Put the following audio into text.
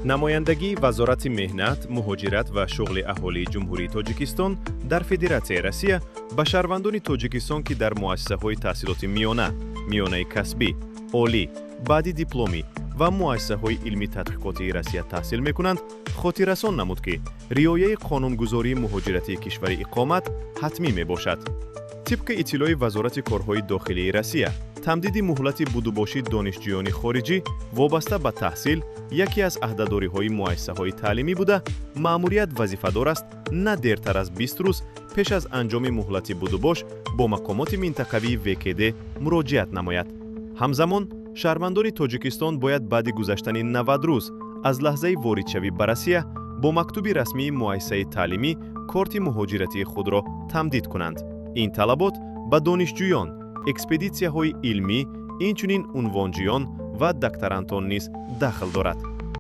Намояндагии Вазорати меҳнат, муҳоҷират ва шуғли аҳолии Ҷумҳурии Тоҷикистон дар Федератсияи Россия ба шаҳрвандони Тоҷикистон, ки дар муассисаҳои таҳсилоти миёна, миёнаи касбӣ, олӣ, баъди дипломӣ ва муассисаҳои илмӣ тадқиқотии Россия таҳсил мекунанд, хотиррасон намуд, ки риояи қонунгузории муҳоҷиратии кишвари иқомат ҳатмӣ мебошад. Тибқи иттилои Вазорати корҳои дохилии Россия, тамдиди муҳлати будубоши донишҷӯёни хориҷӣ вобаста ба таҳсил яке аз аҳдадориҳои муассисаҳои таълимӣ буда, маъмурият вазифадор аст на дертар аз 20 рӯз пеш аз анҷоми муҳлати будубош бо мақомоти минтақавии ВКД муроҷиат намояд. Ҳамзамон, шаҳрвандони Тоҷикистон бояд баъди гузаштани 90 рӯз аз лаҳзаи воридшавӣ ба Россия бо мактуби расмии муассисаи таълимӣ корти муҳоҷиратии худро тамдид кунанд. Ин талабот ба донишҷӯён, экспедитсияҳои илмӣ, инчунин унвонҷӯён ва докторантон низ дахл дорад.